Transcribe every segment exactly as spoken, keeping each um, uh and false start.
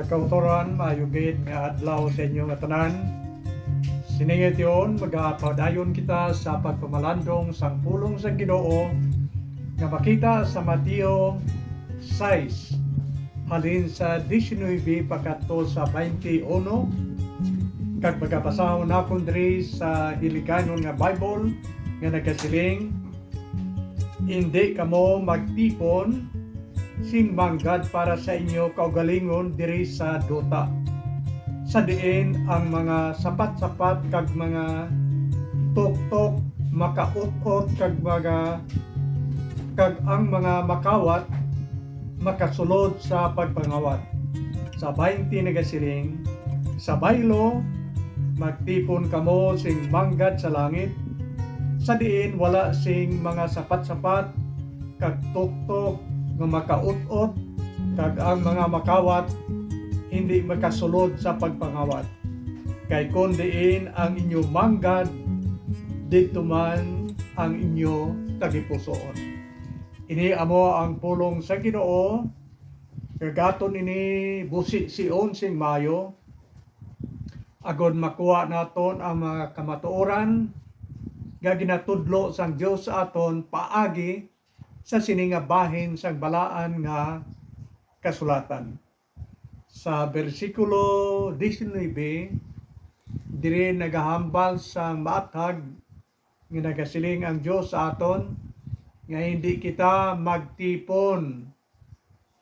Kautoran, maayo gid nga adlaw sa inyo nga tanan. Sini nga tion, magapadayon kita sa pagpamalandong sang pulong sang Ginoo nga makita sa Mateo sais, halin sa diecinuebe pakadto sa twenty-one, kag magabasahon nakon diri sa Hiligaynon nga Bible nga nagasiling, "Indi kamo magtipon sing manggad para sa inyo kaugalingon diri sa duta, sa diin ang mga sapat-sapat kag mga tuktok makaut-ot kag mga, kag ang mga makawat makasulod sa pagpangawat." Sa twenty nagasiling, "Sa baylo, magtipon kamo sing manggad sa langit, sa diin wala sing mga sapat-sapat kag tuktok nga makaut-ot, kag ang mga makawat hindi makasulod sa pagpangawat. Kay kon diin ang inyo manggad, didto man ang inyo tagipusoon." Ini amo ang pulong sa Ginoo. Kag aton ini busision sing maayo, agod makuha naton ang mga kamatuoran nga ginatudlo sang Dios sa aton paagi sa sini nga bahin sang Balaan nga Kasulatan. Sa bersikulo diecinuebe, diri nagahambal sang maathag nga nagasiling ang Dios sa aton nga hindi kita magtipon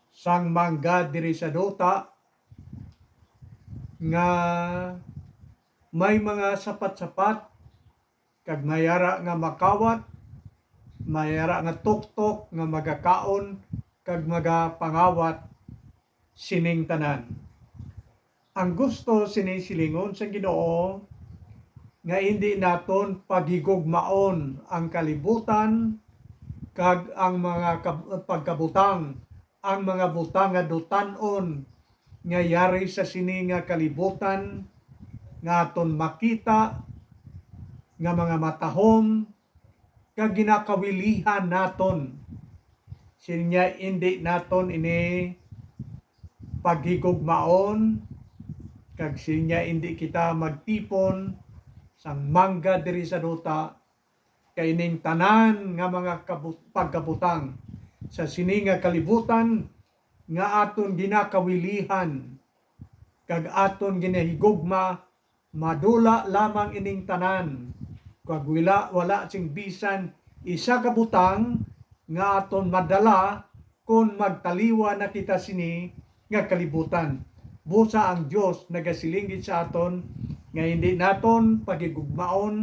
sang manggad diri sa duta nga may mga sapat-sapat kag may ara nga makawat, may ara nga tuktok nga magakaon kag magapangawat sining tanan. Ang gusto sini silingon sa Ginoo nga indi naton paghigugmaon ang kalibutan kag ang mga kab-, pagkabutang, ang mga butang nga dutan-on nga yari sa sini nga kalibutan nga aton makita, nga mga matahom, kag ginakawilihan naton. Sining niya, indi naton ini paghigugmaon, kag sining niya, indi kita magtipon sang mangga diri sa duta, kay ining tanan nga mga kabu-, pagkabutang sa sini nga kalibutan nga aton ginakawilihan kag aton ginahigugma, madula lamang ining tanan, kag wala, wala sing bisan isa ka butang nga aton madala kon magtaliwan na kita sini nga kalibutan. Busa ang Dios nagasiling gid sa aton nga hindi naton paghigugmaon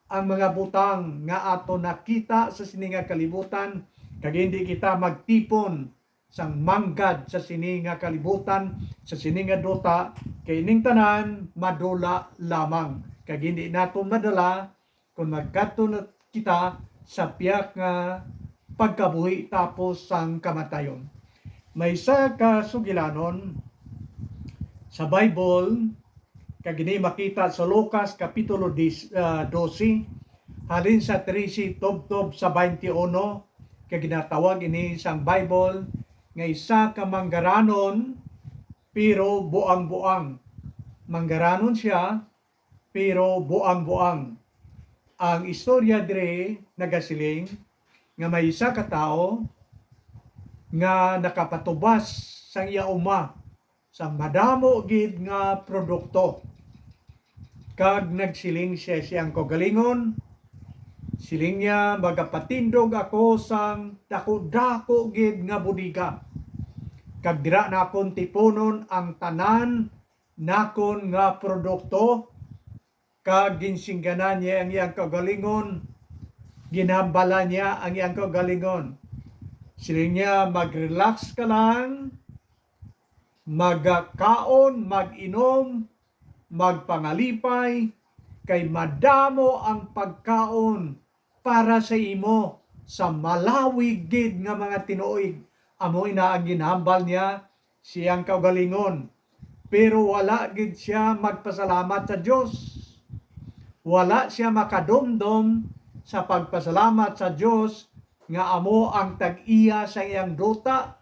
ang mga butang nga aton nakita sa sini nga kalibutan, kag hindi kita magtipon sang manggad sa sini nga kalibutan, sa sini nga duta, kay ining tanan madula lamang, kag hindi naton madala kon magkadto na kita sa piyak nga pagkabuhi tapos sang kamatayon. May isa ka sugilanon sa Bible, kag ini makita sa Lucas Kapitulo dis-, ah, dose, halin sa trese tubtob sa twenty-one, kag ginatawag ini sang Bible nga isa ka manggaranon, pero buang-buang. Manggaranon sia, pero buang-buang. Ang istorya diri nagasiling nga may isa ka tawo nga nakapatubas sang iya uma sang madamo gid nga produkto. Kag nagsiling sia sa iyang kaugalingon, siling niya, "Magapatindog ako sang daku-daku gid nga bodega, kag dira nakon tipunon ang tanan nakon nga produkto." Kag ginsingganan niya ang iyang kaugalingon, ginhambalan niya ang iyang kaugalingon. Siling niya, "Mag-relax ka lang, magakaon, mag-inom, magpangalipay, kay madamo ang pagkaon para sa imo sa malawig gid nga mga tinuig." Amo ina ang ginhambal niya sa iyang kaugalingon. Pero wala gid sia magpasalamat sa Dios. Wala sia makadumdom sa pagpasalamat sa Dios nga amo ang tag-iya sa iyang duta,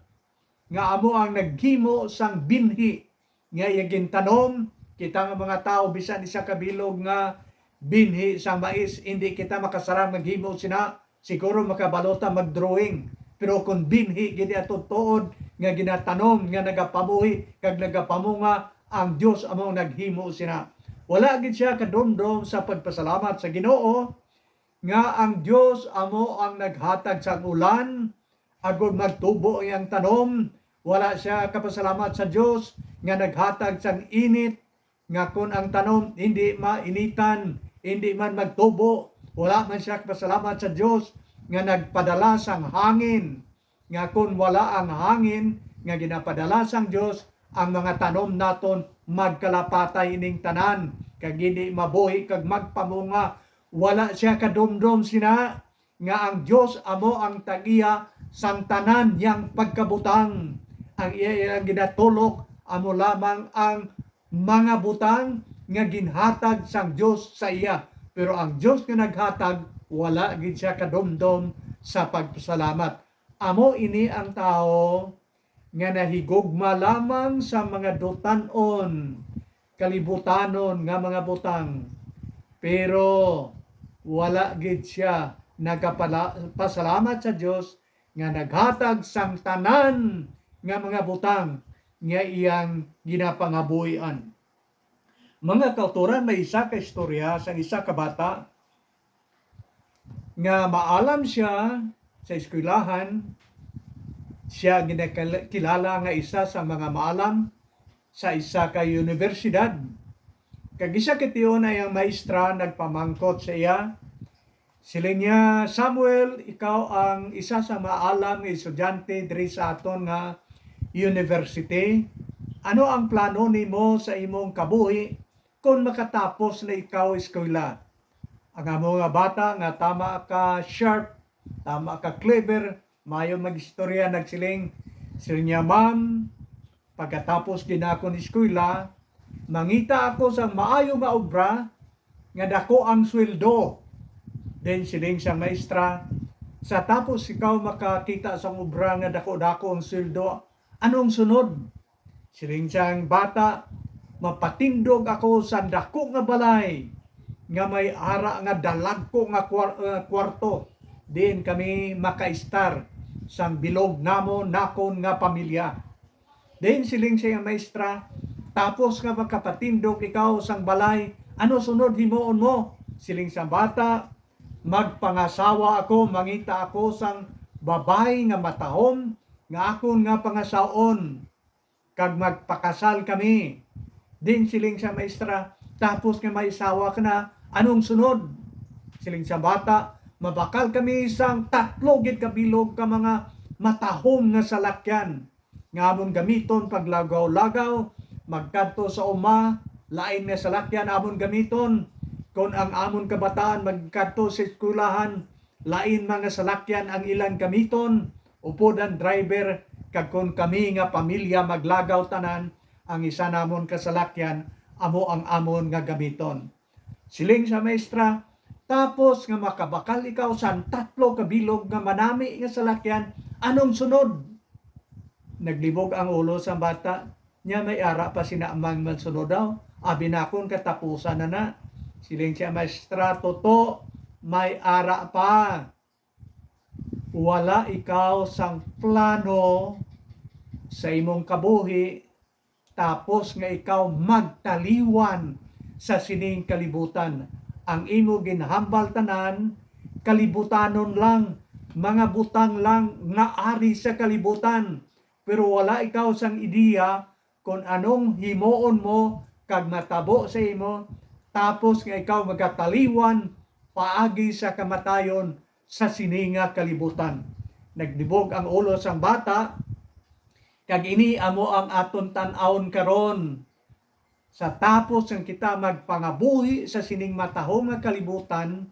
nga amo ang naghimo sang binhi nga iya gintanom. Kita nga mga tawo, bisan isa ka bilog nga binhi sang mais, hindi kita makasarang maghimo sina. Siguro makabalo ta mag-drawing. Pero kung binhi gid niya tuod nga ginatanom, nga nagapabuhi kag nagapamunga, ang Dios amo ang naghimo sina. Wala gid siya kadumdom sa pagpasalamat sa Ginoo nga ang Dios amo ang naghatag sang ulan agod magtubo ang iyang tanom. Wala siya kapasalamat sa Dios nga naghatag sang init, nga kon ang tanom hindi mainitan, hindi man magtubo. Wala man siya kapasalamat sa Dios nga nagpadala sang hangin, nga kon wala ang hangin nga ginapadala sang Dios, ang mga tanom naton magkalapatay ining tanan, kag hindi mabuhi kag magpamunga. Wala siya kadumdom sina nga ang Dios amo ang tag-iya sang tanan niyang pagkabutang. Ang iya, iyang ginatulok amo lamang ang mga butang nga ginhatag sang Dios sa iya. Pero ang Dios nga naghatag, wala gid siya kadumdom sa pagpasalamat. Amo ini ang tawo nga nahigugma lamang sa mga dutan-on, kalibutanon nga mga butang, pero wala gid siya nagapala-, pasalamat sa Dios nga naghatag sang tanan nga mga butang nga iyang ginapangabuhian. Mga kautoran, may isa ka istorya sang isa ka bata nga maalam siya sa eskwelahan. Siya ang ginakil-, kilala nga isa sa mga maalam sa isa ka universidad. Kag isa ka tion, ang iyang maestra nagpamangkot sa iya. Siling niya, "Samuel, ikaw ang isa sa maalam nga estudyante diri sa aton nga university. Ano ang plano nimo sa imong kabuhi kon makatapos na ikaw eskwela?" Ang amo nga bata nga tama ka sharp, tama ka clever, maayo mag-istorya, nagsiling, siling niya, "Ma'am, pagkatapos gid akon eskwela, mangita ako sang maayo nga obra nga dako ang sweldo." Then siling sang maestra, "Sa tapos ikaw makakita sang obra nga dako-dako ang sweldo, anong sunod?" Siling sang bata, "Mapatindog ako sa dako nga balay nga may ara nga dalagko nga kwar-, nga kwarto, diin kami makaistar sang bilog namon, nakon nga pamilya." Then siling sa iyang maestra, "Tapos nga makapatindog ikaw sang balay, ano sunod himuon mo?" Siling sa bata, "Magpangasawa ako, mangita ako sang babayi nga matahom nga akon nga pangasawon, kag magpakasal kami." Din siling sa maestra, "Tapos nga may asawa ka na, anong sunod?" Siling sa bata, "Mabakal kami sang tatlo gid ka bilog ka mga matahom nga salakyan nga amon gamiton paglagaw-lagaw, magkadto sa uma, lain nga salakyan amon gamiton. Kon ang amon kabataan magkadto sa eskwelahan, lain mga salakyan ang ilang gamiton, upod ang driver, kag kon kami nga pamilya maglagaw tanan, ang isa namon ka salakyan amo ang amon nga gamiton." Siling sa maestra, "Tapos nga makabakal ikaw sang tatlo ka bilog nga manami nga salakyan, anong sunod?" Naglibog ang ulo sang bata, niya may ara pa sina amang man sunod daw. "Abi nakon katapusan na na." Siling sa maestra, "Tuto, may ara pa. Wala ikaw sang plano sa imong kabuhi, tapos nga ikaw magtaliwan sa sining kalibutan. Ang imo ginhambal tanan, kalibutanon lang, mga butang lang nga ari sa kalibutan. Pero wala ikaw sang ideya kon anong himuon mo kag matabo sa imo, tapos nga ikaw magataliwan paagi sa kamatayon sa sini nga kalibutan." Naglibog ang ulo sang bata, kag ini amo ang aton tan-awon karon. Sa tapos nga kita magpangabuhi sa sining matahom nga kalibutan,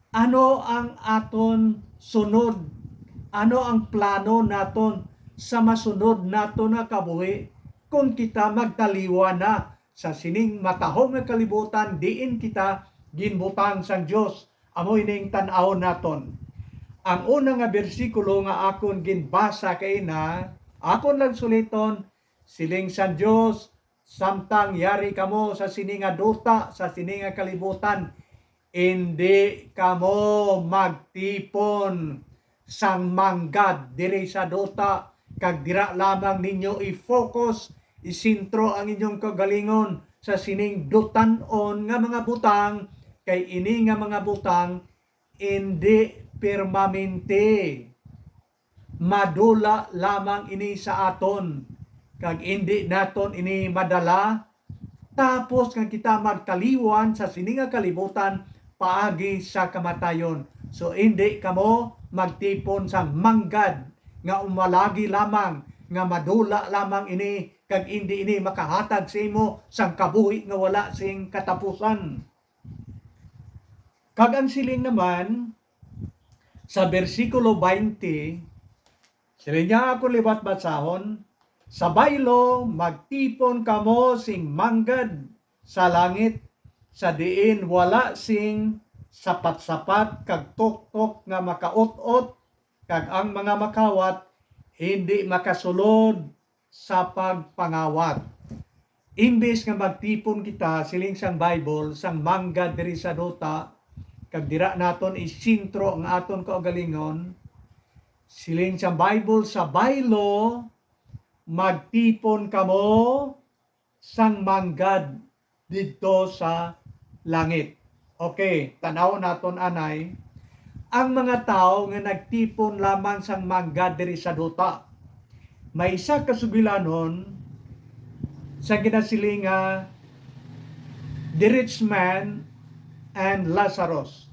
ano ang aton sunod? Ano ang plano naton sa masunod naton nga kabuhi kon kita magtaliwan na sa sining matahom nga kalibutan diin kita ginbutang sang Dios? Amo ining tan-awon naton. Ang una nga bersikulo nga akon ginbasa kaina, akon lang suliton, Siling sang Dios, samtang yari kamo sa sini nga duta, sa sini nga kalibutan, indi kamo magtipon sang manggad diri sa duta, kag dira lamang ninyo i-focus, isentro ang inyong kaugalingon sa sining dutan-on nga mga butang, kay ini nga mga butang indi permanente. Madula lamang ini sa aton, kag indi naton ini madala, tapos nga kita magtaliwan sa sini nga kalibutan paagi sa kamatayon. So, indi kamo magtipon sang manggad nga umalagi lamang, nga madula lamang ini, kag indi ini makahatag sa imo sang kabuhi nga wala sing katapusan. Kag ang siling naman sa bersikulo twenty, siling niya, ako liwat basahon, "Sa baylo, magtipon kamo sing manggad sa langit, sa diin wala sing sapat-sapat kag tuktok nga makaut-ot, kag ang mga makawat hindi makasulod sa pagpangawat." Imbis nga magtipon kita, siling sang Bible, sang manggad diri sa duta, kag dira naton isentro ang aton kaugalingon, siling sang Bible, "Sa baylo, magtipon kamo sang manggad didto sa langit." Okay, tan-aw naton anay ang mga tawo nga nagtipon lamang sang manggad diri sa duta. May isa ka sugilanon sa ginasiling nga The Rich Man and Lazarus,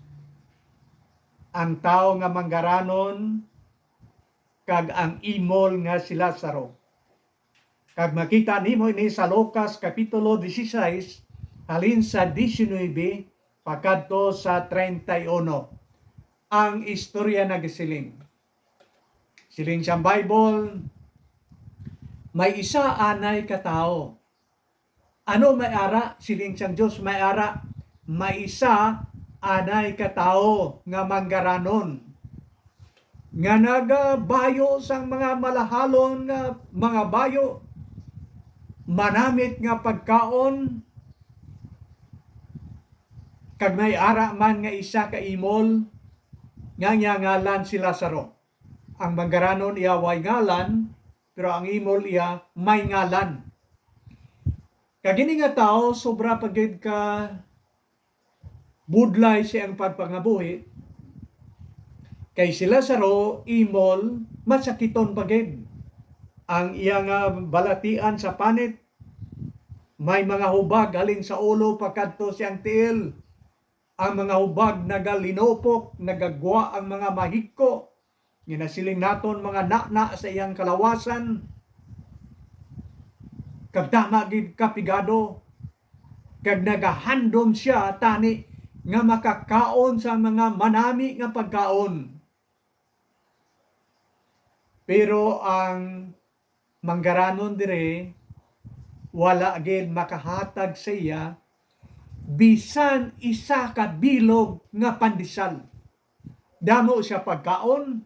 ang tawo nga manggaranon kag ang imol nga si Lazaro. Kag makita nimo ini sa Lucas Kapitulo dieciséis, halin sa diecinuebe pakadto sa treinta y uno. Ang istorya nagasiling, siling sang Bible, may isa anay ka tawo. Ano may ara? Siling sang Dios, may ara, may isa anay ka tawo nga manggaranon, nga nagabayo sang mga malahalon nga mga bayo, manamit nga pagkaon, kag may ara man nga isa ka imol nga iya ngalan si Lazaro. Ang manggaranon iya way ngalan, pero ang imol iya may ngalan. Kag ini nga tawo sobra pa gid ka budlay sa iyang pagpangabuhi, kay si Lazaro, imol, masakiton pa gid. Ang iya nga balatian sa panit, may mga hubag halin sa ulo pakadto sa iyang tiil. Ang mga hubag nagalinupok, nagagwa ang mga mahigko. Ginasiling naton, mga nana sa iyang kalawasan, kag tama gid ka pigado, kag nagahandom sia tani nga makakaon sa mga manami nga pagkaon. Pero ang manggaranon diri wala gid makahatag sa iya bisan isa ka bilog nga pandesal. Damo sia pagkaon,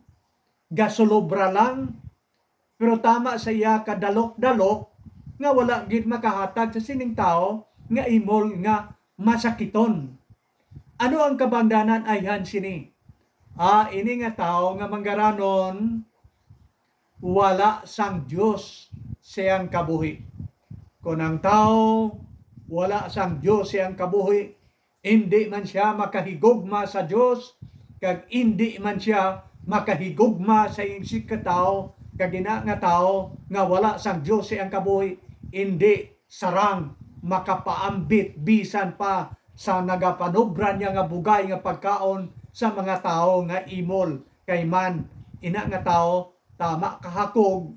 gasulobra lang, pero tama sa iya kadalok-dalok nga wala gid makahatag sa sining tawo nga imol nga masakiton. Ano ang kabangdanan ayhan sini? Ah, ini nga tawo nga manggaranon, wala sang Dios sa iyang kabuhi. Kon ang tawo wala sang Dios sa iyang kabuhi, indi man sia makahigugma sa Dios, kag indi man sia makahigugma sa isip ka tawo, kag ina nga tawo nga wala sang Dios sa iyang kabuhi, indi sarang makapaambit bisan pa sa nagapanubra niya nga bugay nga pagkaon sa mga tawo nga imol. Kay man, ina nga tawo, tama kahakog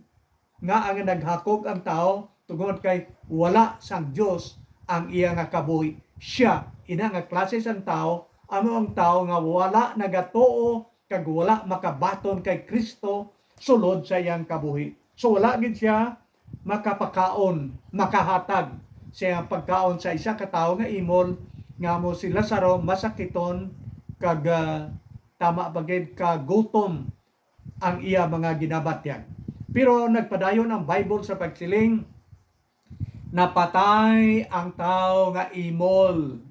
nga ang naghakog ang tawo, tungod kay wala sang Dios ang iya nga kabuhi. Sia, ina nga klase sang tawo, amo ang tawo nga wala nagatuo kag wala makabaton kay Cristo sulod sa iyang kabuhi. So, wala gid sia makapakaon, makahatag sa iyang pagkaon sa isa ka tawo nga imol, nga amo si Lazaro, masakiton kag, ah, tama pa gid ka gutom ang iya mga ginabatyag. Pero nagpadayon ang Bible sa pagsiling, Napatay ang tawo nga imol,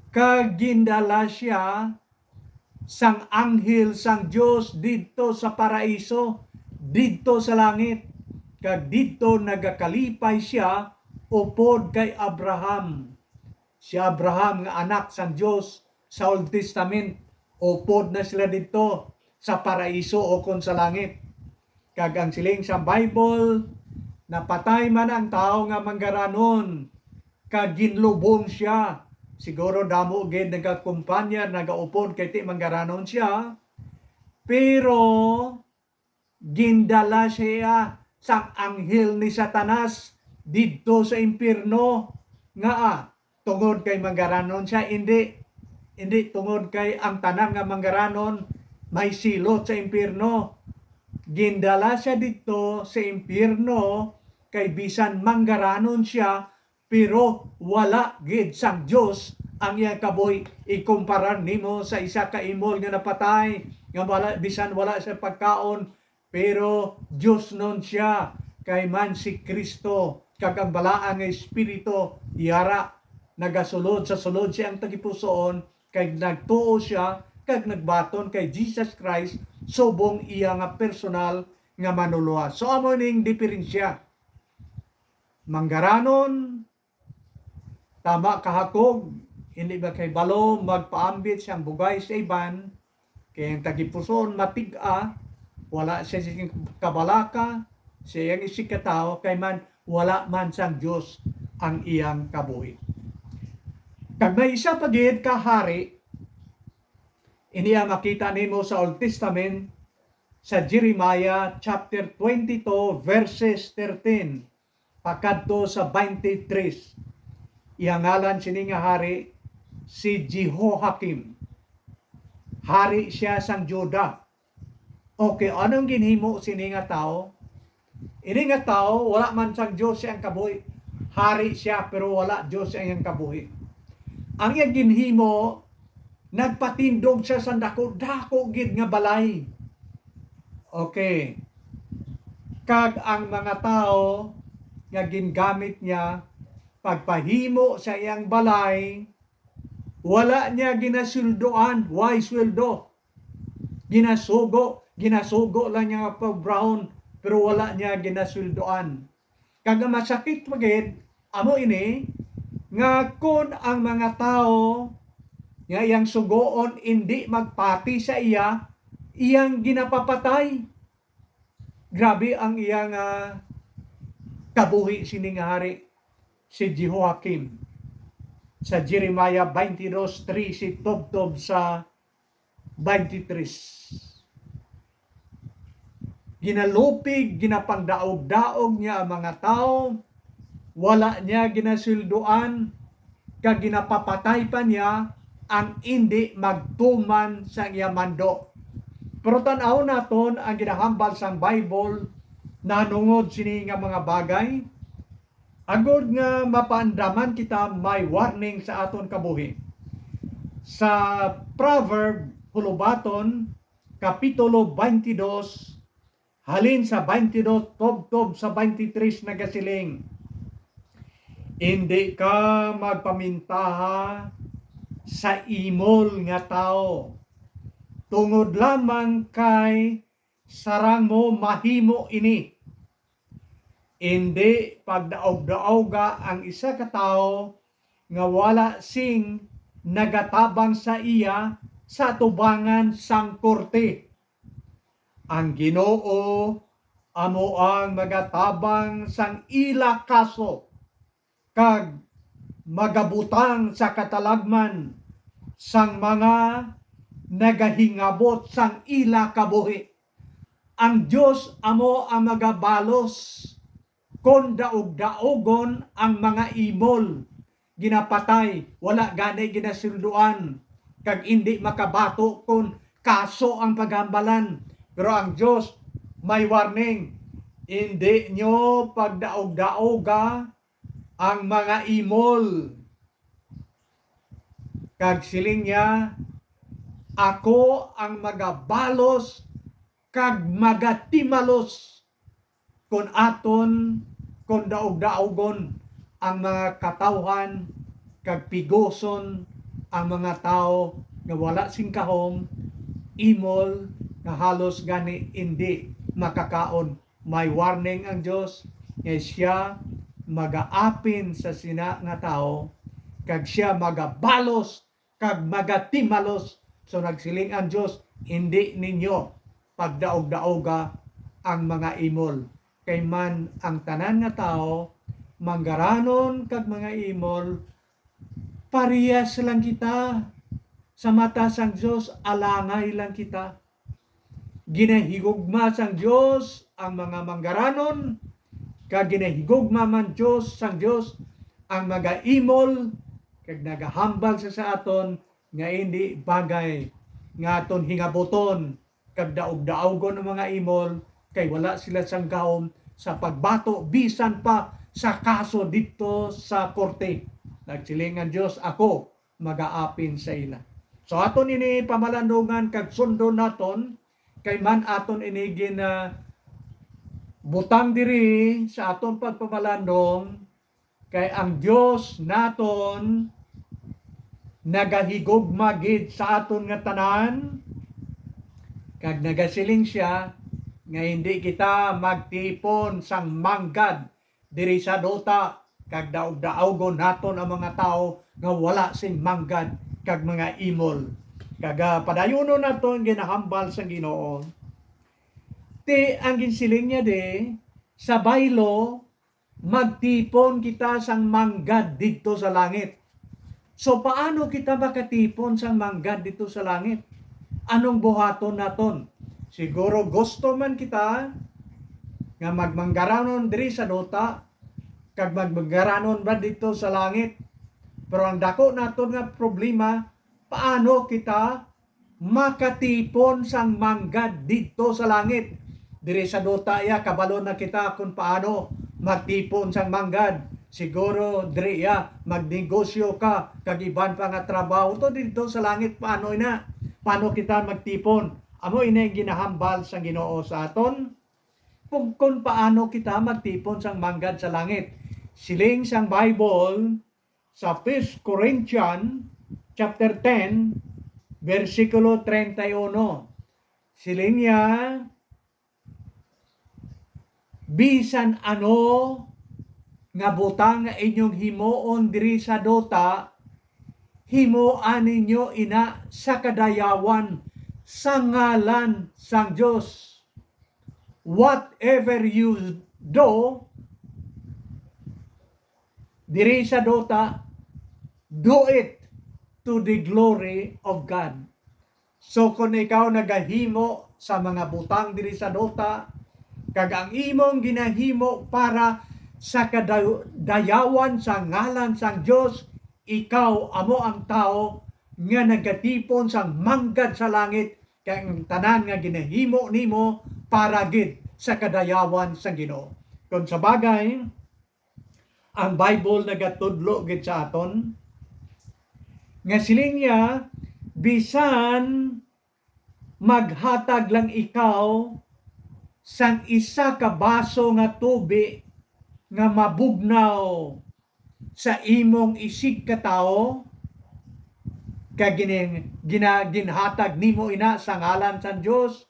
kag gindala sia sang anghel sang Dios didto sa paraiso, didto sa langit, kag didto nagakalipay sia upod kay Abraham. Si Abraham nga anak sang Dios sa Old Testament, upod na sila didto sa paraiso ukon sa langit. Kag ang siling sa Bible, napatay man ang tawo nga manggaranon, kag ginlubong sia. Siguro damo gid nagakumpanyar, nagaupod kay ti manggaranon sia. Pero gindala siya sang anghel ni Satanas didto sa impyerno. Ngaa? Tungod kay manggaranon siya? Indi. Indi tungod kay ang tanan nga manggaranon may silot sa impyerno. Gindala siya didto sa impyerno kay bisan manggaranon siya, pero wala gid sang Dios ang iyang kabuhi. Ikumparar nimo sa isa ka imol nga napatay, nga wala, bisan wala sa pagkaon, pero diosnon sia, kay man si Cristo kag ang Balaan nga Espiritu yara nagasulod sa sulod siyang tagipusoon, kay nagtuo sia kag nagbaton kay Jesus Christ subong iya nga personal nga manuluwas. So, amo ning diferensya. Manggaranon, tama kahakog, hindi ba kay balo magpaambit siyang bugay sa iban, kay ang tagipusoon matig-a, wala siya sing kabalaka sa iyang isigkatawo, kay man wala man sang Dios ang iyang kabuhi. Kag may isa pa gid ka hari, ini ang makita nimo sa Old Testament, sa Jeremiah chapter twenty-two, verses thirteen pakadto sa twenty-three. Iya ngalan sini nga hari si Jehoiakim. Hari siya sang Juda. Okay, anong ginhimo sini nga tawo? Ini nga tawo, wala man sang Dios siyang kabuhi. Hari siya, pero wala Dios ang iyang kabuhi. Ang iyang ginhimo, nagpatindog siya sa dako-dako gid nga balay. Okay. Kag ang mga tawo nga gingamit niya pagpahimo sa iyang balay, wala niya ginasweldoan. Way sweldo. Ginasugo, ginasugo lang niya nga pobrahon, pero wala niya ginasweldoan. Kag ang masakit pa gid, amo ini, nga kon ang mga tawo nga iyang sugoon indi magpati sa iya, iyang ginapapatay. Grabe ang iyang, ah, kabuhi sini nga hari, si Jehoiakim. Sa Jeremiah twenty-two trece tubtob sa twenty-three. Ginalupig, ginapangdaog-daog niya ang mga tawo, wala niya ginasweldoan, kag ginapapatay pa niya ang indi magtuman sang iya mando. Pero tan-aw naton ang ginahambal sang Bible nahanungod sini nga mga bagay, agod nga mapaandaman kita may warning sa aton kabuhi. Sa Proverb, Hulubaton, Kapitulo twenty-two, halin sa twenty-two tubtob sa twenty-three nagasiling, "Indi ka magpamintaha sa imol nga tawo, tungod lamang kay sarang mo mahimo ini. Indi pagdaog-daoga ang isa ka tawo nga wala sing nagatabang sa iya sa atubangan sang korte. Ang Ginoo amo ang magatabang sang ila kaso, kag magabutang sa katalagman sang mga nagahingabot sang ila kabuhi. Ang Dios amo ang magabalos kon daog-daogon ang mga imol, ginapatay, wala gani ginasweldoan, kag indi makabato kon kaso ang paghambalan." Pero ang Dios may warning, "Indi nyo pagdaog-daoga ang mga imol." Kag siling niya, "Ako ang magabalos kag magatimalos kon aton kon daog-daogon ang mga katawhan kag piguson ang mga tawo nga wala sing kahom, imol nga halos gani indi makakaon. May warning ang Dios nga sia magaapin sa sina nga tawo, kag sia magabalos kag magatimalos. So nagsiling ang Dios, "Indi ninyo pagdaog-daoga ang mga imol, kay man ang tanan nga tawo, manggaranon kag mga imol, parehas lang kita sa mata sang Dios, alangay lang kita." Ginahigugma sang Dios ang mga manggaranon, kag ginahigugma man Dios sang Dios ang mga imol, kag nagahambal sa, sa aton nga indi bagay nga aton hingabuton kag daog-daogon ang mga imol, kay wala sila sang gahom sa pagbato bisan pa sa kaso didto sa korte. Nagsiling ang Dios, "Ako magaapin sa ila." So aton ini pamalandungan kag sundon naton, kay man aton ini gin, ah, butang diri sa aton pagpamalandong, kay ang Dios naton nagahigugma gid sa aton nga tanan, kag nagasiling sia nga hindi kita magtipon sang manggad diri sa duta, kag daog-daogon naton ang mga tawo nga wala sing manggad kag mga imol. Kag, ah, padayunon naton ginahambal sang Ginoo. Ti ang ginsiling niya di, sa baylo, magtipon kita sang manggad didto sa langit. So, paano kita makatipon sang manggad didto sa langit? Anong buhaton naton? Siguro gusto man kita nga magmanggaranon diri sa duta, kag magmanggaranon ba didto sa langit? Pero ang dako naton nga problema, paano kita makatipon sang manggad didto sa langit? Diri sa duta iya, kabalo na kita kung paano magtipon sang manggad. Siguro diri iya, magnegosyo ka, kag iban pa nga trabaho. To didto sa langit, paano ina? Paano kita magtipon? Amo ini ang ginahambal sang Ginoo sa aton, kung, kung paano kita magtipon sang manggad sa langit. Siling sang Bible sa First Corinthians chapter ten, bersikulo treinta y uno. Siling niya, "Bisan ano nga butang nga inyong himuon diri sa duta, himoa ninyo ina sa kadayawan sa ngalan sang Dios. Whatever you do diri sa duta, do it to the glory of God." So, kung ikaw nagahimo sa mga butang diri sa duta, kag ang imong ginahimo para sa kadayawan sa ngalan sang Dios, ikaw amo ang tawo nga nagatipon sang manggad sa langit, kay ang tanan nga ginahimo nimo para gid sa kadayawan sang Ginoo. Kon sa bagay, ang Bible nagatudlo gid sa aton nga siling niya, "Bisan maghatag lang ikaw sang isa ka baso nga tubi nga mabugnaw sa imong isigkatawo, kag gini-, gina-, ginhatag nimo ina sa ngalan sang Dios,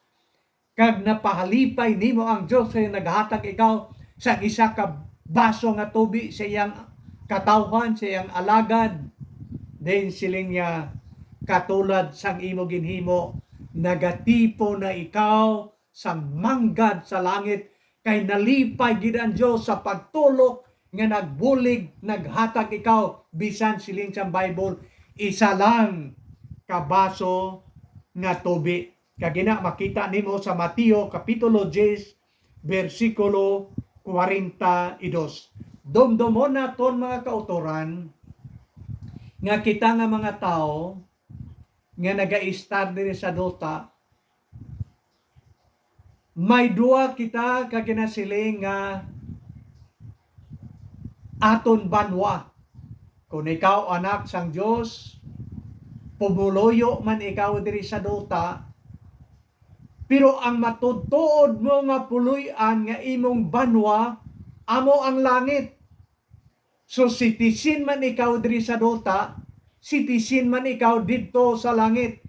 kag napahalipay nimo ang Dios sa naghatag ikaw sang isa ka baso nga tubi sa iyang katawhan, sa iyang alagad." Then siling niya, "Katulad sang imo ginhimo, nagatipon na ikaw sang manggad sa langit, kay nalipay gid ang Dios sa pagtulok nga nagbulig, naghatag ikaw, bisan," siling sang Bible, "isa lang ka baso nga tubi." Kag ina, makita nimo sa Mateo Kapitulo diyes, bersikulo kwarenta y dos. Dumdumon naton, mga kautoran, nga kita nga mga tawo nga nagaistar diri sa duta, may duha kita ka ginasiling nga aton banwa. Kon ikaw anak sang Dios, pumuluyo man ikaw diri sa duta, pero ang matuod-tuod mo nga puloy-an nga imong banwa, amo ang langit. So, citizen man ikaw diri sa duta, citizen man ikaw didto sa langit,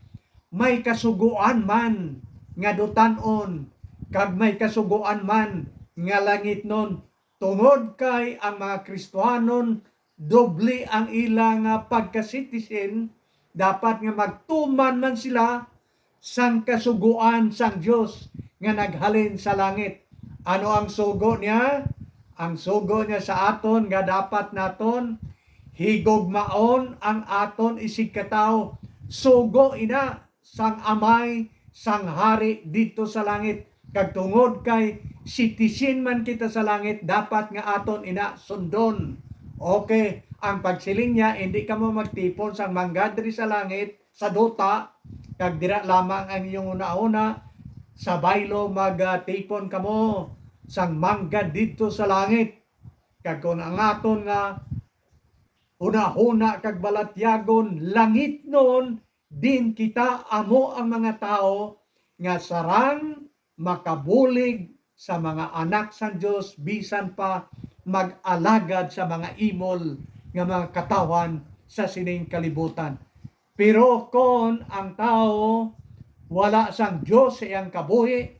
may kasugoan man nga dutan-on, kag may kasugoan man nga langitnon, tungod kay ang mga Kristiyanon doble ang ila nga pagka-citizen, dapat nga magtuman man sila sang kasugoan sang Dios nga naghalin sa langit. Ano ang sugo niya? Ang sugo niya sa aton nga dapat naton higugmaon ang aton isigkatawo. Sugo ina sang Amay sang Hari didto sa langit. Kag tungod kay citizen man kita sa langit, dapat nga aton ina sundon. Okay, ang pagsiling niya, hindi kamo magtipon sang manggad diri sa langit, sa duta, kag dira lamang ang inyong hunahuna, sa baylo magtipon kamo sang manggad didto sa langit. Kag kon ang aton nga hunahuna kag balatyagon langitnon, din kita amo ang mga tawo nga sarang makabulig sa mga anak sang Dios, bisan pa mag-alagad sa mga imol nga mga katawhan sa sining kalibutan. Pero kon ang tawo wala sang Dios sa iyang kabuhi,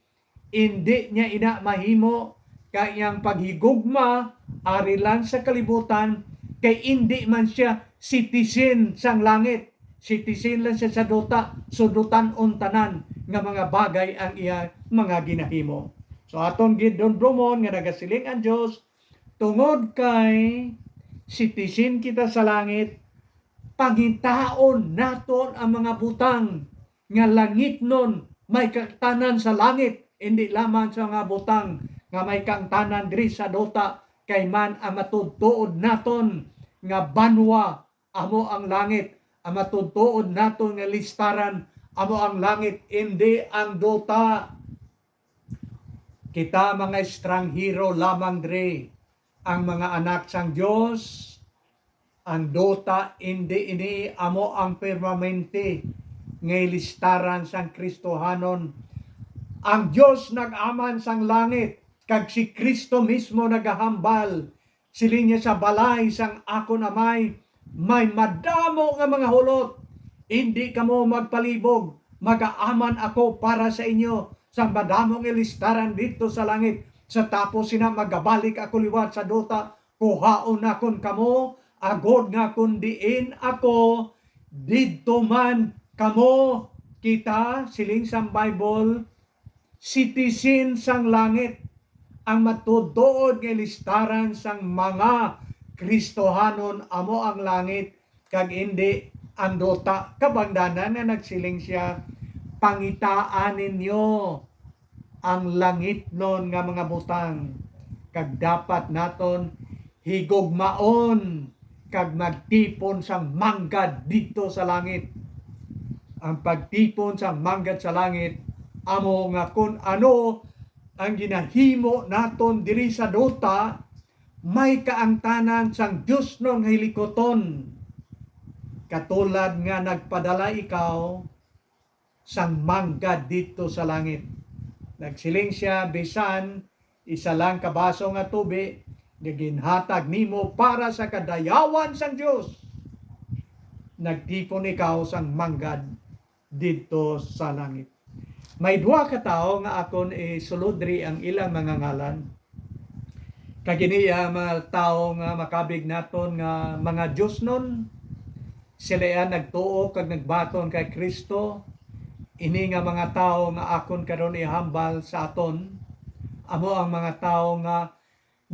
indi niya ina mahimo, kay iyang paghigugma ari lang sa kalibutan, kay indi man sia citizen sang langit. Citizen lang siya sa duta, so dutan-on tanan nga mga bagay ang iya mga ginahimo. So, aton gid dundomon nga nagasiling ang Dios, tungod kay citizen kita sa langit, pangitaon naton ang mga butang nga langitnon, may kaangtanan sa langit, indi lamang sa mga butang nga may kaangtanan diri sa duta, kay man ang matuod-tuod naton nga banwa amo ang langit, ang matuod-tuod naton nga listaran amo ang langit, indi ang duta. Kita mga estranghero lamang diri, ang mga anak sang Dios. Ang duta, indi ini amo ang permanente nga ilistaran sang Kristohanon. Ang Dios nag-aman sang langit, kag si Kristo mismo nagahambal. Siling niya, "Sa balay sang akon Amay may madamo nga mga hulot. Indi kamo magpalibog, magaaman ako para sa inyo sang madamo nga listaran didto sa langit. Sa tapos sina, magabalik ako liwat sa duta, kuhaon nakon kamo, agod nga kon diin ako, didto man kamo." Kita, siling sang Bible, citizen sang langit. Ang matuod-tuod nga listaran sang mga Kristohanon amo ang langit, kag indi ang duta. Kabangdanan nga nagsiling sia, "Pangitaan ninyo ang langitnon nga mga butang, kag dapat naton higugmaon kag magtipon sang manggad didto sa langit." Ang pagtipon sang manggad sa langit amo nga kon ano ang ginahimo naton diri sa duta, may kaangtanan sang diosnon nga hilikuton, katulad nga nagpadala ikaw sang manggad didto sa langit. Nagsiling sia, "Bisan isa lang ka baso nga tubi nga ginhatag nimo para sa kadayawan sang Dios, nagtipon ikaw sang manggad didto sa langit." May duha ka tawo nga akon isulod diri ang ilang mga ngalan. Kag ini, ah, mga tawo nga makabig naton nga mga diosnon, sila iya nagtuo kag nagbaton kay Cristo. Ini nga mga tawo nga akon karon ihambal sa aton, amo ang mga tawo nga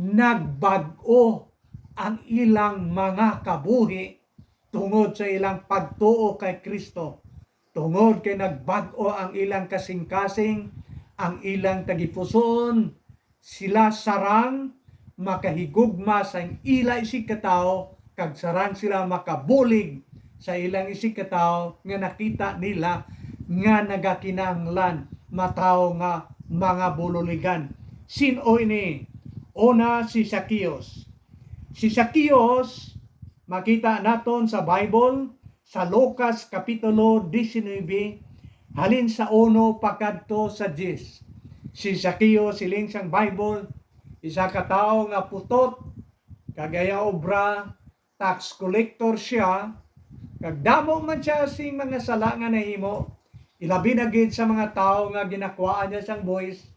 nagbag-o ang ilang mga kabuhi tungod sa ilang pagtuo kay Cristo. Tungod kay nagbag-o ang ilang kasing-kasing, ang ilang tagipusoon, sila sarang makahigugma sa ila isigkatawo, kag sarang sila makabulig sa ilang isigkatawo nga nakita nila nga nagakinahanglan matawo nga mga bululigan. Sin-o ini? Una, si Zacchaeus. Si Zacchaeus, makita naton sa Bible, sa Lucas Kapitulo diecinuebe, halin sa uno pakadto sa diyes. Si Zacchaeus, siling sang Bible, isa ka tawo nga putot, kag iya obra, tax collector sia, kag damo man sia sing mga sala nga nahimo, ilabi na gid sa mga tawo nga ginakuhaan niya sang buhis.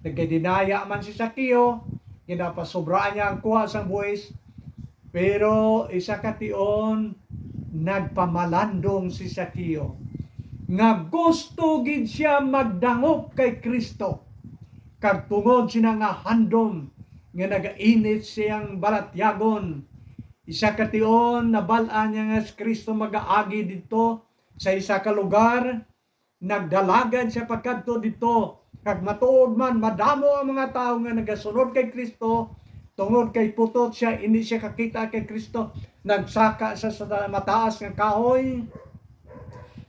Nagkadinaya man si Sakeo, ginapasobraan niya ang kuha sang buhis, pero isa ka tion, nagpamalandong si Sakeo nga gusto gid sia magdangop kay Kristo, kag tungod sina nga handom nga nagainit siyang balatyagon, isa ka tion nabal-an niya nga si Kristo magaagi didto sa isa ka lugar, nagdalagan sia pagkadto didto, kag matuod man, madamo ang mga tawo nga nagasunod kay Kristo, tungod kay putot sia, indi sia kakita kay Kristo. Nagsaka sia sa mataas nga kahoy,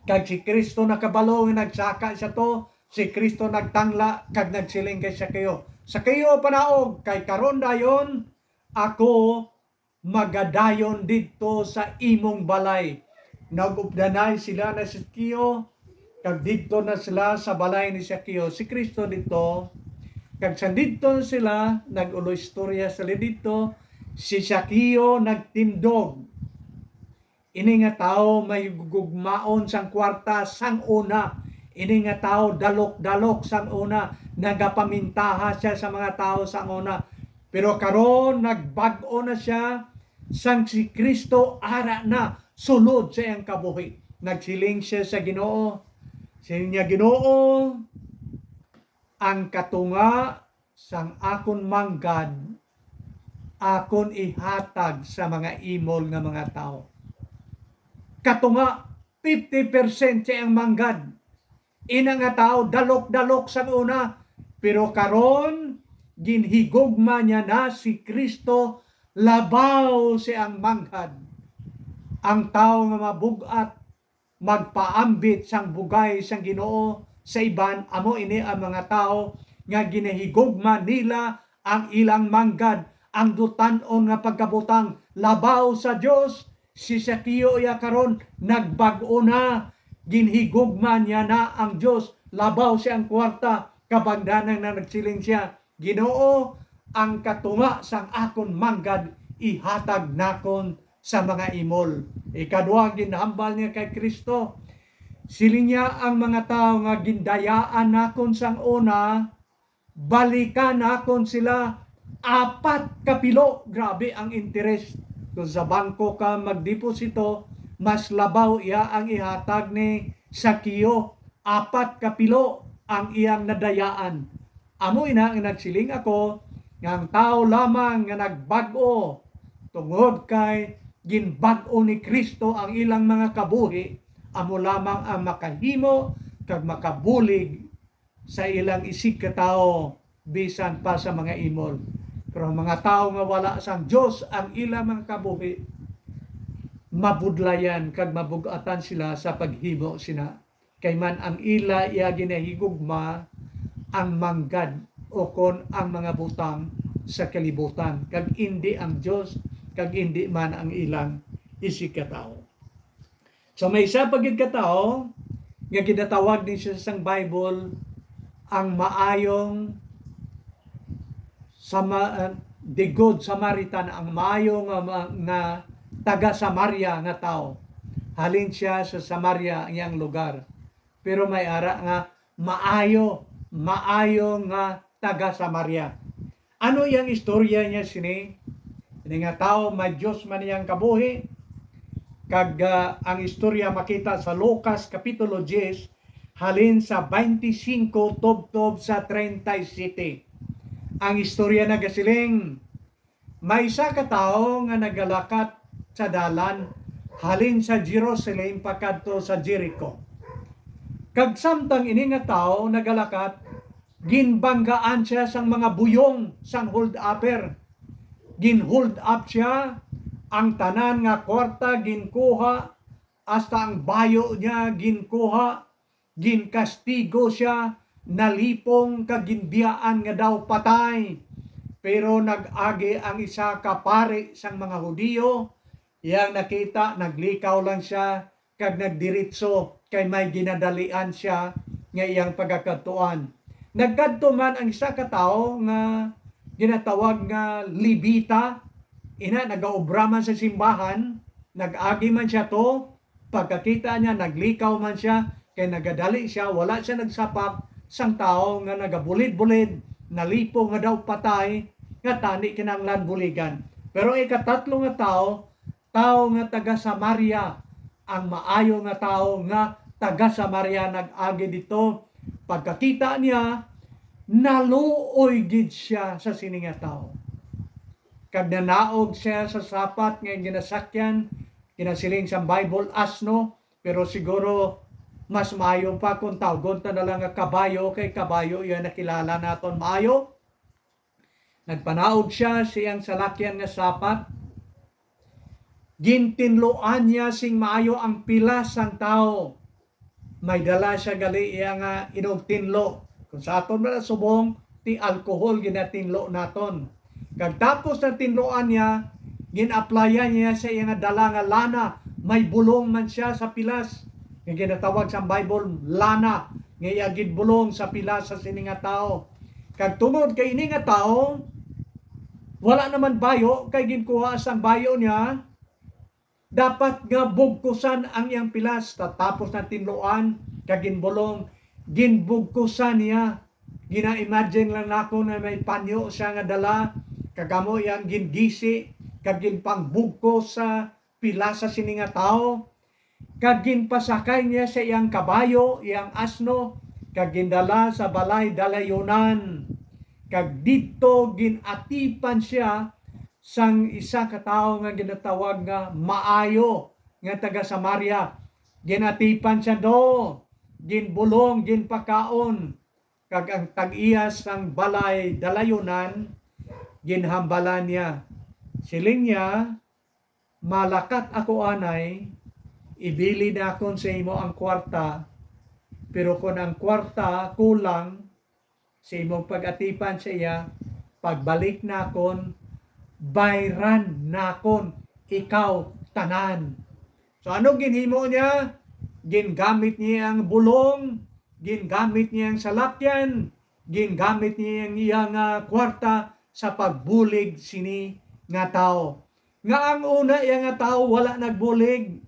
kag si Kristo nakabalo nga nagsaka sia to. Si Kristo nagtangla kag nagsiling kay Sakeo, "Sakeo, panaog, kay karon dayon ako magadayon didto sa imong balay." Nag-updanay sila na si Sakeo, kag didto na sila sa balay ni Sakeo. Si Kristo didto, kag sa didto na sila, nag-ulo istorya sila didto, si Sakeo nagtindog. Ini nga tawo may gugmaon sang kwarta sang una. Ini nga tawo dalok-dalok sang una. Nagapamintaha sia sa mga tawo sang una. Pero karon nagbag-o na sia, sang si Kristo ara na sulod sa iyang kabuhi. Nagsiling sia sa Ginoo, siling niya, "Ginoo, ang katunga sang akon manggad akon ihatag sa mga imol nga mga tawo." Katunga, fifty percent sa iyang manggad. Ina nga tawo, dalok-dalok sang una, pero karon ginhigugma niya na si Kristo labaw sa iyang manggad. Ang tawo nga mabug-at magpaambit sang bugay sang Ginoo sa iban, amo ini ang mga tawo nga ginahigugma nila ang ilang manggad, ang dutan-on nga pagkabutang labaw sa Dios. Si Sakeo iya karon nagbag-o na, ginhigugma niya na ang Dios labaw sa iyang kwarta, kabangdanan na nagsiling sia, "Ginoo, ang katunga sang akon manggad ihatag nakon sa mga imol." Ikadua, ginhambal niya kay Kristo, siling niya, "Ang mga tawo nga gindayaan nakon sang una, balikan nakon sila apat ka pilo." Grabe ang interes. Kung sa bangko ka magdeposito, mas labaw iya ang ihatag ni Sakeo. Apat ka pilo ang iyang nadayaan. Amo ina nga nagsiling ako nga ang tawo lamang nga nagbag-o tungod kay ginbag-o ni Kristo ang ilang mga kabuhi, amo lamang ang makahimo kag makabulig sa ilang isigkatawo bisan pa sa mga imol. Pero ang mga tawo nga wala sang Dios ang ilang mga kabuhi, mabudlayan kag mabug-atan sila sa paghimo sina. Kay man ang ila iya ginahigugma ang manggad, o kon ang mga butang sa kalibutan, kag indi ang Dios, kag indi man ang ilang isigkatawo. So, may isa pa gid ka tawo nga ginatawag ni siya sang Bible ang maayong sama-, uh, the good Samaritan, ang maayo nga, ma-, nga taga Samaria nga tawo. Halin siya sa Samaria, ang iyang lugar. Pero may ara nga maayo, maayo nga taga Samaria. Ano iyang istorya niya sini? Ini nga tawo, may Dios man iyang kabuhi. Kag, ah, ang istorya makita sa Lucas Kapitulo diyes, halin sa twenty-five tubtob sa treinta y siete. Ang istorya nagasiling, may isa ka tawo nga nagalakat sa dalan halin sa Jerusalem pakadto sa Jericho. Kag samtang ini nga tawo nagalakat, ginbanggaan sia sang mga buyong sang hold-upper. Gin-hold up sia, ang tanan nga kwarta ginkuha, hasta ang bayo niya ginkuha, ginkastigo sia, nalipong kag ginbiyaan nga daw patay. Pero nag-agi ang isa ka pari sang mga Hudiyo, iyang nakita, naglikaw lang sia, kag nagdiritso, kay may ginadalian sia nga iyang pagakadtuan. Nagkadto man ang isa ka tawo nga ginatawag nga Levita, ina nagaobra man sa simbahan, nag-agi man siya to, pagkakita niya, naglikaw man siya, kay nagadali siya, wala siya nagsapak sang tawo nga nagabulid-bulid, nalipong nga daw patay, nga tani kinahanglan buligan. Pero ikatatlo nga tawo, tawo nga taga Samaria, ang maayo nga tawo nga taga Samaria nag-agi dito. Pagkakita niya, naluoy gid siya sa sini nga tawo. Kag nanaog siya sa sapat nga ginasakyan, ginasiling sang Bible, asno, pero siguro mas maayo pa kung tawgon ta na lang nga kabayo, kay kabayo iya nakilala naton maayo. Nagpanaog siya sa iyang salakyan nga sapat. Gintinluan niya sing maayo ang pilas sang tawo. May dala siya gali iya nga inugtinlo. Kung sa aton man subong, ti alcohol ginatinlo naton. Kag tapos na tinluan niya, gin-aplayan niya sa iya nga dala nga lana. May bulong man siya sa pilas nga ginatawag sa Bible lana, nga iya ginbulong sa pilas sa sini nga tawo. Kag tungod kay ini nga tawo, wala naman bayo, kay ginkuha sang bayo niya, dapat nga bugkusan ang iyang pilas. Tapos na tinluan, kag ginbulong, ginbugkusan niya. Gina-imagine lang nako na may panyo siya nga dala, kag amo iyang gingisi, kag ginpangbugkos sa pilas sa sini nga tawo, kag ginpasakay niya sa iyang kabayo, iyang asno, kag gindala sa balay dalayunan. Kag didto gin-atipan sia sang isa ka tawo nga ginatawag nga Maayo nga taga Samaria. Gin-atipan sia do, ginbulong, ginpakaon, kag ang tag-iya sang balay dalayunan ginhambalan niya. Siling niya, "Malakat ako anay, ibili nakon sa imo ang kwarta, pero kon ang kwarta kulang sa imong pag-atipan sa iya, pagbalik nakon, bayran nakon ikaw tanan." So, ano ginhimo niya? Gingamit niya ang bulong, gingamit niya ang salakyan, gingamit niya ang iya nga kwarta sa pagbulig sini nga tawo. Nga ang una iya nga tawo wala nagbulig,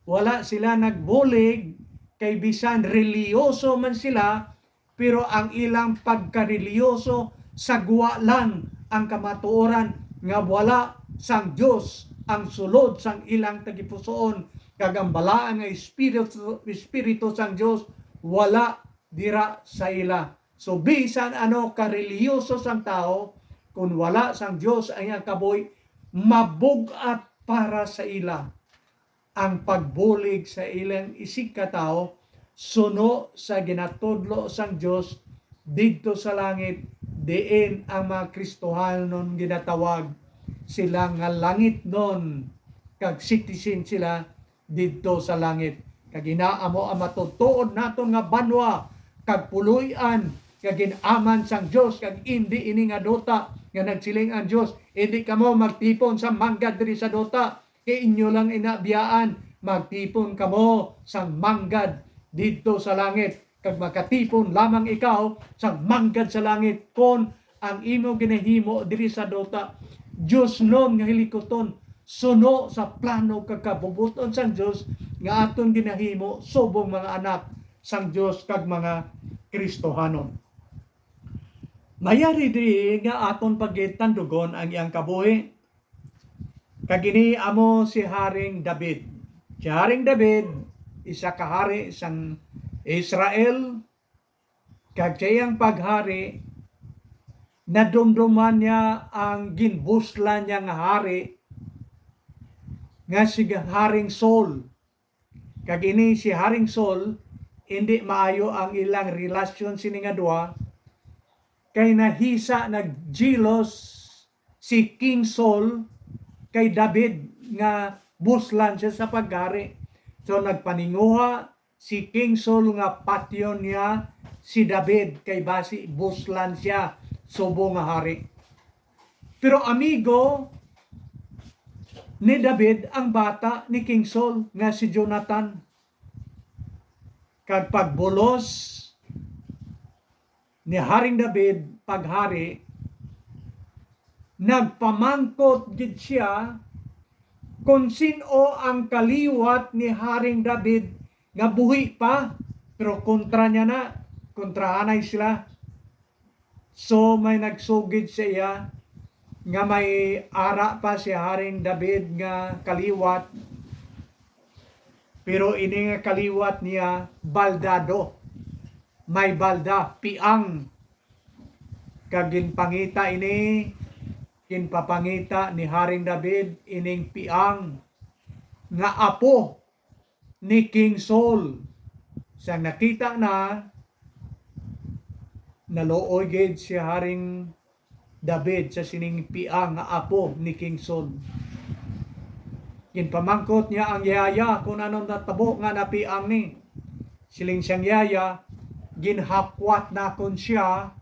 wala sila nagbulig, kay bisan reliyoso man sila, pero ang ilang pagkareliyoso sa guwa lang ang kamatuoran nga wala sang Dios ang sulod sang ilang tagipusoon, kag ang balaan nga espiritu, espiritu sang Dios wala dira sa ila. So, bisan ano ka reliyoso sang tawo, kun wala sang Dios ang iyang kabuhi, mabug-at para sa ila ang pagbulig sa ilang isigkatawo suno sa ginatudlo sang Dios didto sa langit, diin ang mga Kristohanon ginatawag sila nga langitnon kag citizen sila didto sa langit. Kag ina amo ang matutuod naton nga banwa kag puloy-an nga gin-aman sang Dios, kag indi ini nga duta nga nagsiling ang Dios, "Indi kamo magtipon sa manggad diri sa duta, kay inyo lang ina biyaan, magtipon kamo sang manggad didto sa langit, kag makatipon lamang ikaw sang manggad sa langit kon ang imo ginahimo diri sa duta diosnon nga hilikuton, suno sa plano kag kabubot-on sang Dios nga aton ginahimo subong mga anak sang Dios kag mga Kristohanon." Mayari diri nga aton pagtandugon ang iyang kabuhi. Kag ini amo si Haring David. Si Haring David, isa ka hari sang Israel, kag sa iyang paghari, nadumduman niya ang ginbuslan niya nga hari, nga si Haring Saul. Kag ini si Haring Saul, indi maayo ang ilang relasyon sini nga duha, kay nahisa, nag-jealous si King Saul kay David nga buslan siya sa paghari. So, nagpaninguha si King Saul nga patyon niya si David kay basi buslan siya subong nga hari. Pero amigo ni David ang bata ni King Saul nga si Jonathan. Kag pagbulos ni Haring David paghari, nagpamangkot gid sia kon sin-o ang kaliwat ni Haring David nga buhi pa, pero kontra niya na, kontrahanay sila. So, may nagsugid sa iya nga may ara pa si Haring David nga kaliwat, pero ini nga kaliwat niya baldado, may balda, piang. Kag ginpangita ini, ginpapangita ni Haring David ining piang nga apo ni King Saul. Sang nakita na, naluoy gid si Haring David sa sining piang nga apo ni King Saul. Ginpamangkot niya ang yaya kung ano natabo nga napiang ni. Siling sang yaya, "Ginhakwat nakon siya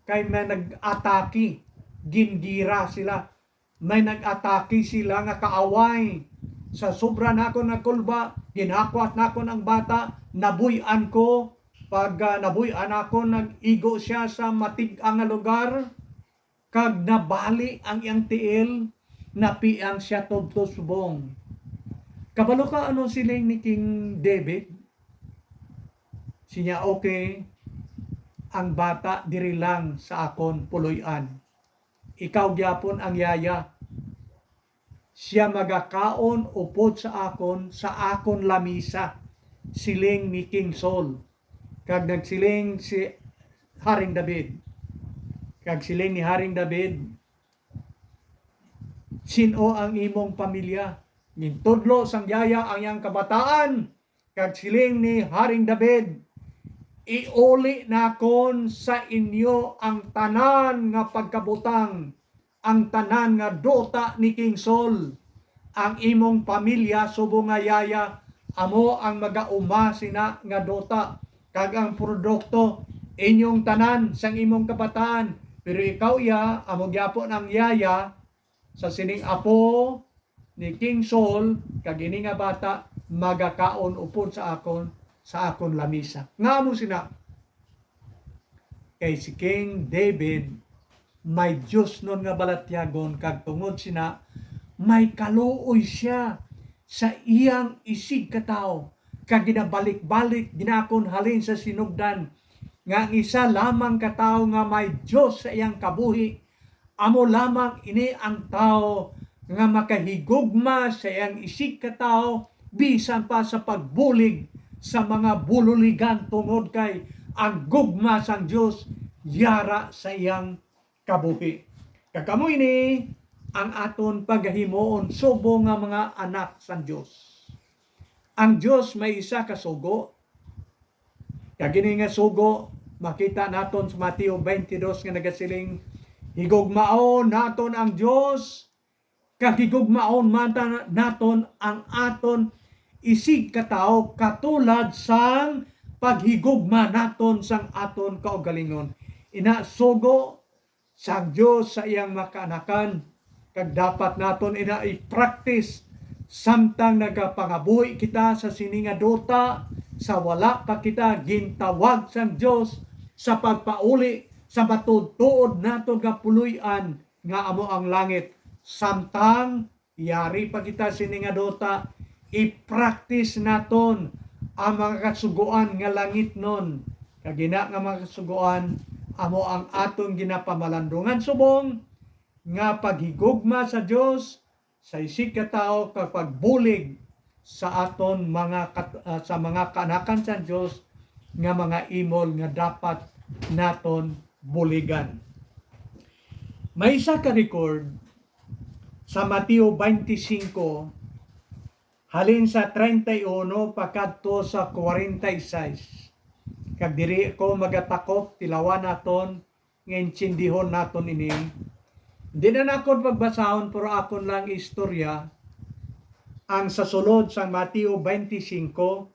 kay may nag-atake, gingira sila. May nag-atake sila nga kaaway. Sa sobra nakon nga kulba, ginhakwat nakon ang bata, nabuy-an ko. Pag, ah, nabuy-an ako, nag-igo siya sa matig-ang nga lugar, kag nabali ang iyang tiil, napiang siya tubtob subong." Kabalo ka ano siling ni King David? Siya, "Okay, ang bata diri lang sa akon puloy-an. Ikaw gyapon ang yaya. Siya magakaon upod sa akon, sa akon lamisa," siling ni King Saul. Kag nagsiling si Haring David, kag siling ni Haring David, "Sin-o ang imong pamilya?" Gintudlo sang yaya ang iyang kabataan, kag siling ni Haring David, "Iuli nakon sa inyo ang tanan nga pagkabutang, ang tanan nga duta ni King Saul. Ang imong pamilya subong nga yaya amo ang magauma sina nga duta, kag ang produkto inyong tanan sang imong kabataan. Pero ikaw, iya, amo gyapon ang yaya sa sining apo ni King Saul, kag ini nga bata magakaon upod sa akon, sa akon lamisa." Nga amo sina? Kay si King David may diosnon nga balatyagon, kag tungod sina may kaluoy siya sa iyang isigkatawo, kag ginabalik-balik ginakon halin sa sinugdan nga ang isa lamang ka tawo nga may Dios sa iyang kabuhi, amo lamang ini ang tawo nga makahigugma sa iyang isigkatawo, bisan pa sa pagbulig sa mga bululigan, tungod kay ang gugma sang Dios yara sa iyang kabuhi. Kag amo ini ang aton pagahimuon subong nga mga anak sang Dios. Ang Dios may isa ka sugo. Kag ini nga sugo makita naton sa Mateo twenty-two nga nagasiling, "Higugmaon naton ang Dios, kag higugmaon man ta-, naton ang aton isigkatawo, katulad sang paghigugma naton sang aton kaugalingon." Ina, sugo sang Dios sa iyang mga kaanakan, kag dapat naton ina i-practice samtang nagapangabuhi kita sa sini nga duta, sa wala pa kita gintawag sang Dios sa pagpauli sa matuod-tuod naton nga puloy-an nga amo ang langit. Samtang yari pa kita sini nga duta, i-practice naton ang mga kasugoan nga langitnon. Kag ina nga mga kasugoan amo ang aton ginapamalandungan subong nga paghigugma sa Dios, sa isigkatawo, kag pagbulig sa aton mga kat-, ah, sa mga kaanakan sa Dios nga mga imol nga dapat naton buligan. May isa ka record sa Mateo twenty-five, halin sa treinta y uno pakadto sa cuarenta y seis. Kag diri ko magatakop, tilawan naton nga intindihon naton ini. Hindi na nakon pagbasahon, pero akon lang istorya ang sa sulod sang Mateo twenty-five,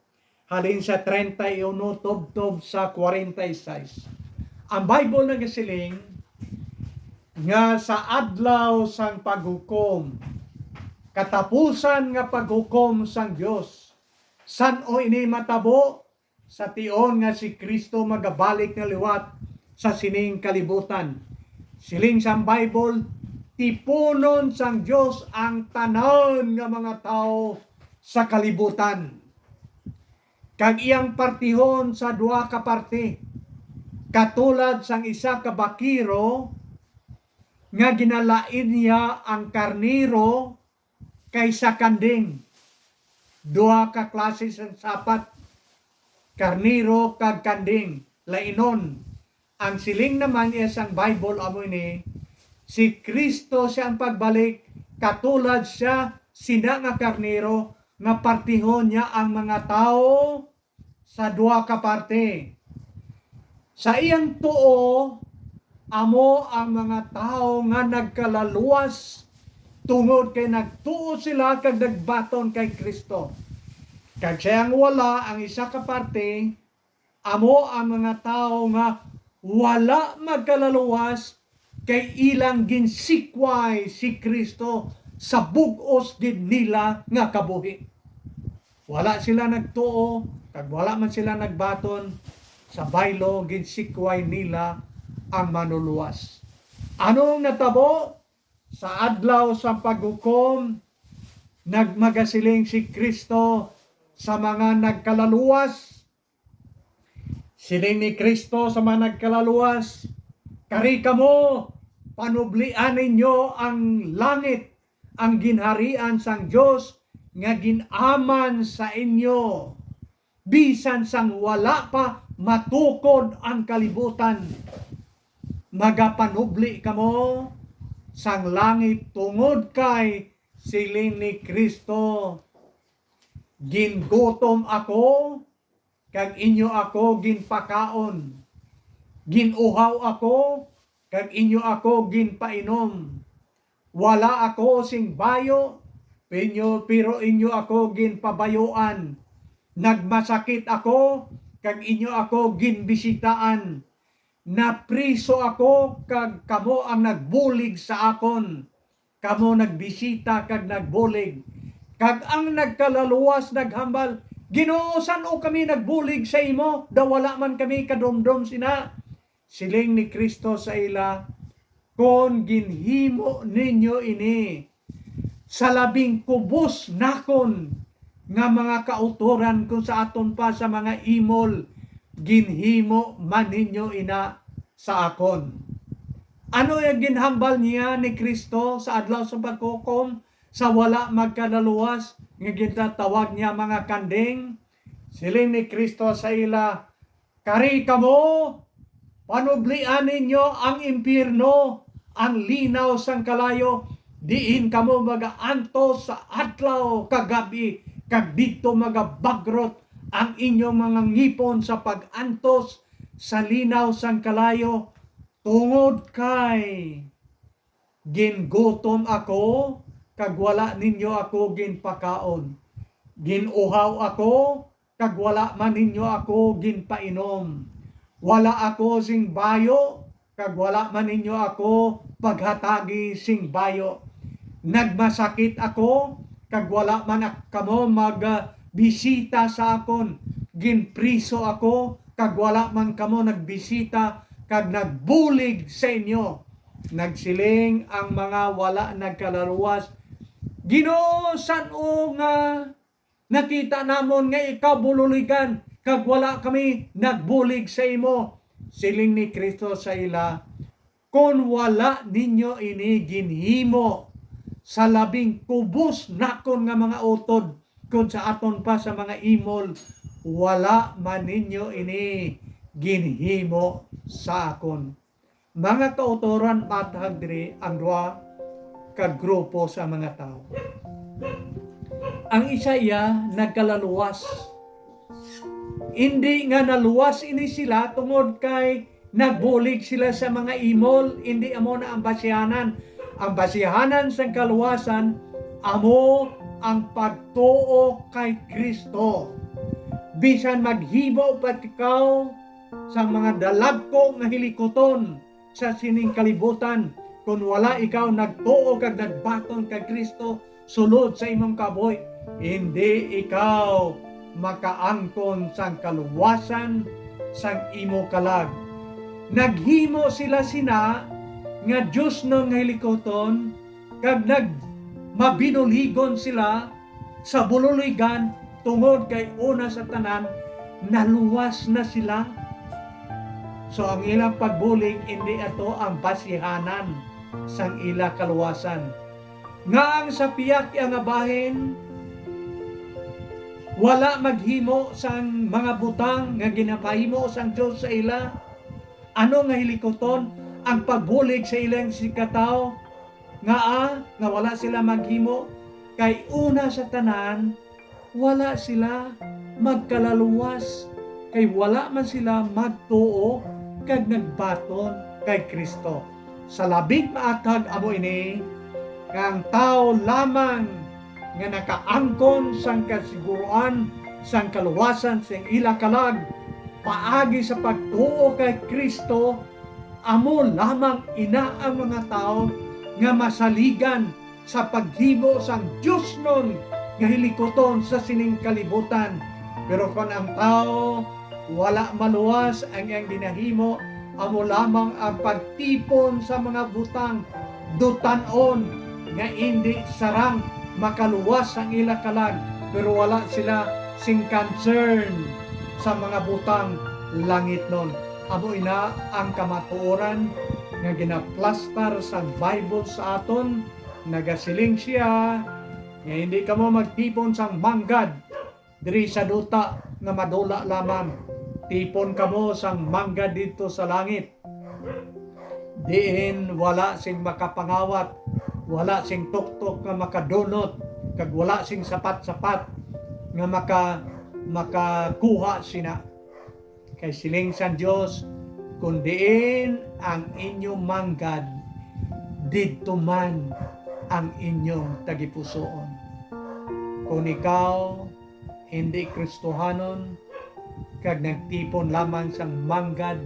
halin sa treinta y uno tubtob sa cuarenta y seis. Ang Bible nagasiling nga sa adlaw sang paghukom, katapusan nga paghukom sang Dios, san-o ini matabo? Sa tion nga si Cristo magabalik nga liwat sa sining kalibutan. Siling sang Bible, tipunon sang Dios ang tanan nga mga tawo sa kalibutan, kag iyang partihon sa duha ka parte, katulad sang isa ka bakero nga ginalain niya ang karnero kay sa kanding. Duha ka klase sang sapat, karnero kag kanding, lainon. Ang siling naman iya sang Bible amo ini, si Cristo sia ang pagbalik, katulad sia sina nga karnero nga partihon niya ang mga tawo sa duha ka parte. Sa iyang tuo, amo ang mga tawo nga nagkalaluwas, tungod kay nagtuo sila kag nagbaton kay Cristo. Kag sa iyang wala, ang isa ka parte, amo ang mga tawo nga wala magkalaluwas, kay ilang ginsikway si Cristo sa bug-os gid nila nga kabuhi. Wala sila nagtuo, kag wala man sila nagbaton, sa baylo ginsikway nila ang Manlulowas. Ano ang natabo? Sa adlaw sang paghukom, nagmagasiling si Cristo sa mga nagkalaluwas. Siling ni Cristo sa mga nagkalaluwas, "Kari kamo, panublian ninyo ang langit, ang ginharian sang Dios nga gin-aman sa inyo, bisan sang wala pa matukod ang kalibutan. Magapanubli kamo sang langit, tungod kay," siling ni Cristo, "Gingutom ako, kag inyo ako ginpakaon. Gin-uhaw ako, kag inyo ako ginpainom. Wala ako sing bayo, pinyo-, pero inyo ako ginpabayuan. Nagmasakit ako, kag inyo ako ginbisitaan. Napriso ako, kag kamo ang nagbulig sa akon." Kamo nagbisita kag nagbulig. Kag ang nagkalaluwas naghambal, "Ginoo, san-o kami nagbulig sa imo, daw wala man kami kadumdom sina?" Siling ni Cristo sa ila, "Kon ginhimo ninyo ini sa labing kubos nakon nga mga kautoran, kon sa aton pa sa mga imol, ginhimo man ninyo ina sa akon." Ano ang ginhambal niya ni Cristo sa adlaw sa paghukom sa wala magkalaluwas nga gintatawag niya mga kanding? Siling ni Cristo sa ila, "Kari kamo, panublian ninyo ang impiyerno, ang linaw sang kalayo, diin kamo magaantos sa adlaw kag gab-i, kag didto magabagrot ang inyong mga ngipon sa pag-antos sa linaw sang kalayo, tungod kay gingutom ako, kag wala ninyo ako ginpakaon. Gin-uhaw ako, kag wala man ninyo ako ginpainom. Wala ako sing bayo, kag wala man ninyo ako paghatagi sing bayo. Nagmasakit ako, kag wala man ak-, kamo magbisita sa akon. Ginpriso ako, kag wala man kamo nagbisita kag nagbulig sa inyo." Nagsiling ang mga wala nagkalaluwas, "Ginoo, san-o nga nakita namon nga ikaw buligan, kag wala kami nagbulig sa imo?" Siling ni Cristo sa ila, "Kon wala ninyo ini ginhimo sa labing kubos nakon nga mga utod, kon sa aton pa sa mga imol, wala man ninyo ini ginhimo sa akon." Mga kautoran, matag diri ang duha ka grupo sa mga tawo. Ang isa iya nagkalaluwas. Indi nga naluwas ini sila tungod kay nagbulig sila sa mga imol, indi amo na ang basihanan. Ang basihanan sang kaluwasan amo ang pagtuo kay Cristo. Bisan maghimo pa ikaw sa mga dalagko nga hilikuton sa sining kalibutan, kon wala ikaw nagtuo kag nagbaton kay Cristo sulod sa imong kabuhi, indi ikaw makaangkon sang kaluwasan sang imo kalag. Naghimo sila sina nga diosnon nga hilikuton, kag nagmabinuligon sila sa buligan, tungod kay una sa tanan naluwas na sila. So, ang ilang pagbulig indi ato ang basihanan sang ila kaluwasan. Nga ang sa pihak iya nga bahin wala maghimo sang mga butang nga ginapahimo sang Dios sa ila, ano nga hilikuton ang pagbulig sa ilang isigkatawo nga, ah, nga wala sila maghimo, kay una sa tanan, wala sila magkalaluwas, kay wala man sila magtuo kag nagbaton kay Cristo. Sa labing maathag amo ini, nga ang tawo lamang nga nakaangkon sang kasiguruan sang kaluwasan sing ila kalag paagi sa pagtuo kay Cristo, amo lamang ina ang mga tawo nga masaligan sa paghimo sang diosnon nga hilikuton sa sining kalibutan. Pero kon ang tawo wala maluwas, ang iyang ginahimo amo lamang ang pagtipon sa mga butang dutan-on nga indi sarang makaluwas ang ila kalag, pero wala sila sing concern sa mga butang langitnon. Amo ina ang kamatuoran nga ginaplastar sang Bible sa aton. Nagasiling sia nga hindi kamo magtipon sang manggad diri sa duta nga madula lamang. Tipon kamo sang manggad didto sa langit, diin wala sing makapangawat, wala sing tuktok nga makadunot, kag wala sing sapat-sapat nga maka-, makakuha sina. Kay siling sang Dios, "Kon diin ang inyo manggad, didto man ang inyong tagipusoon." Kon ikaw hindi Kristohanon kag nagtipon lamang sang manggad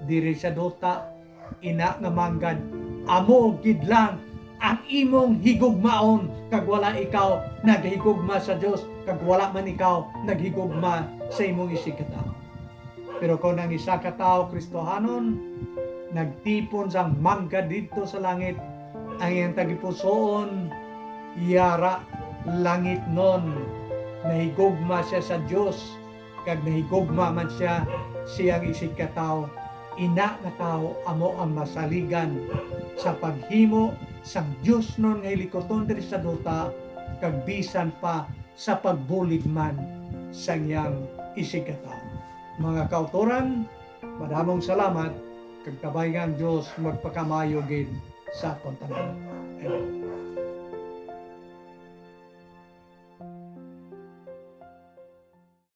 diri sa duta, ina nga manggad amo gid lang ang imong higugmaon, kag wala ikaw naghigugma sa Dios, kag wala man ikaw naghigugma sa imong isigkatawo. Pero kon ang isa ka tawo Kristohanon nagtipon sang manggad didto sa langit, ang iyang tagipusoon yara langitnon. Nahigugma sia sa Dios, kag nahigugma man sia siyang isigkatawo. Ina nga tawo amo ang masaligan sa paghimo sang diosnon nga hilikuton diri sa duta, kag bisan pa sa pagbulig man sang iyang isigkatawo. Mga kautoran, madamong salamat, kag kabay nga ang Dios magpakamaayo gid sa aton tanan. Amen.